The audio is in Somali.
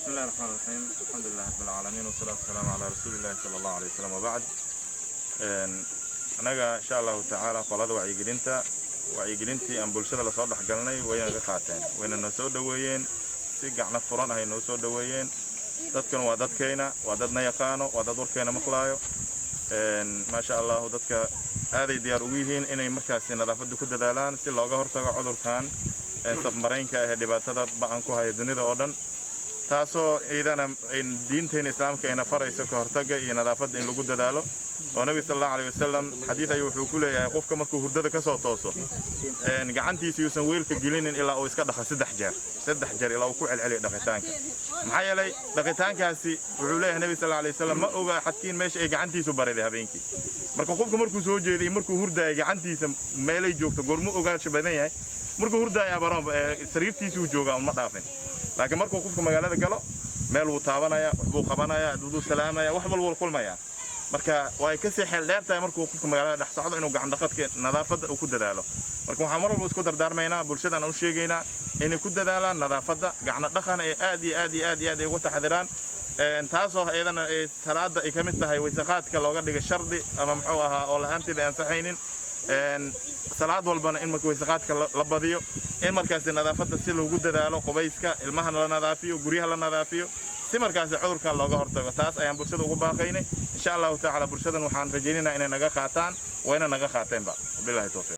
بسم الله الرحمن الرحيم، الحمد لله رب العالمين، والصلاة والسلام على رسول الله صلى الله عليه وسلم، وبعد. Anaga insha Allahu tacaala qolada wacyigelinta, wacyigelintii aan bulshada lasoo dhexgalnay wayna ka qaateen, wayna noo soo dhoweeyeen, si gacno furan ahay noo soo dhoweeyeen. Dadkan waa dadkayna, waa dad na yaqaano, waa dad warkayna maqlaayo. Maasha Allahu, dadka aaday diyaar ugu yihiin inay markaasi nadaafadda ku dadaalaan si looga hortago cudurkan safmaraynka ah ee dhibaatada ba'an ku haya dunida oo dhan, taasoo iyadana diinteena Islaamka ayna farayso ka hortagga iyo nadaafadda in lagu dadaalo, oo Nabiga sal Allahu alayhi wasalam xadiid ayuu wuxuu ku leeyahay: qofka markuu hurdada ka soo tooso, gacantiisa yuusan weelka gelinin ilaa uu iska dhaqo saddex jeer, 3 jeer ilaa uu ku celceliyo dhaqitaanka. Maxaa yeelay dhaqitaankaasi, wuxuu leeyahay Nabiga sal Allahu alayhi wasalam, ma oga xadkiin meesha ay gacantiisu bariday habeenkii. Marka qofka markuu soo jeeday, markuu hurdaayo, gacantiisa meelay joogto goormuu ogaansho badan yahay? Markuu hurdaayo abaroon sariirtiisuu joogaa, uma dhaafin. Laakiin markuu qofka magaalada galo, meel wuu taabanaya, waxbuu qabanaya, daduu salaamaya, wax walbuu kulmaya. Marka way kasii xeel dheer tahay markuu qofka magaalada dhex socdo inuu gacan dhaqadka, nadaafadda uu ku dadaalo. Marka waxaan mar walba isku dardaarmaynaa, bulshadan u sheegaynaa inay ku dadaalaan nadaafadda, gacno dhaqana ay aad iyo aad iyo aad iyo aad ay uga taxadiraan, taasoo iyadana salaada ay ka mid tahay, waysaqaadka looga dhigay shardi ama muxuu ahaa oo la-aanteeda ansaxaynin. Salaad walbana in marka waysaqaadka la badiyo, in markaasi nadaafadda si loogu dadaalo, qubayska ilmahana la nadaafiyo, guryaha la nadaafiyo, si markaasi cudurkan looga hortago. Taas ayaan bulshada ugu baaqaynay. Insha Allahu tacaala bulshadan waxaan rajaynaynaa inay naga qaataan, wayna naga qaateenba. Wabillahi towfiiq.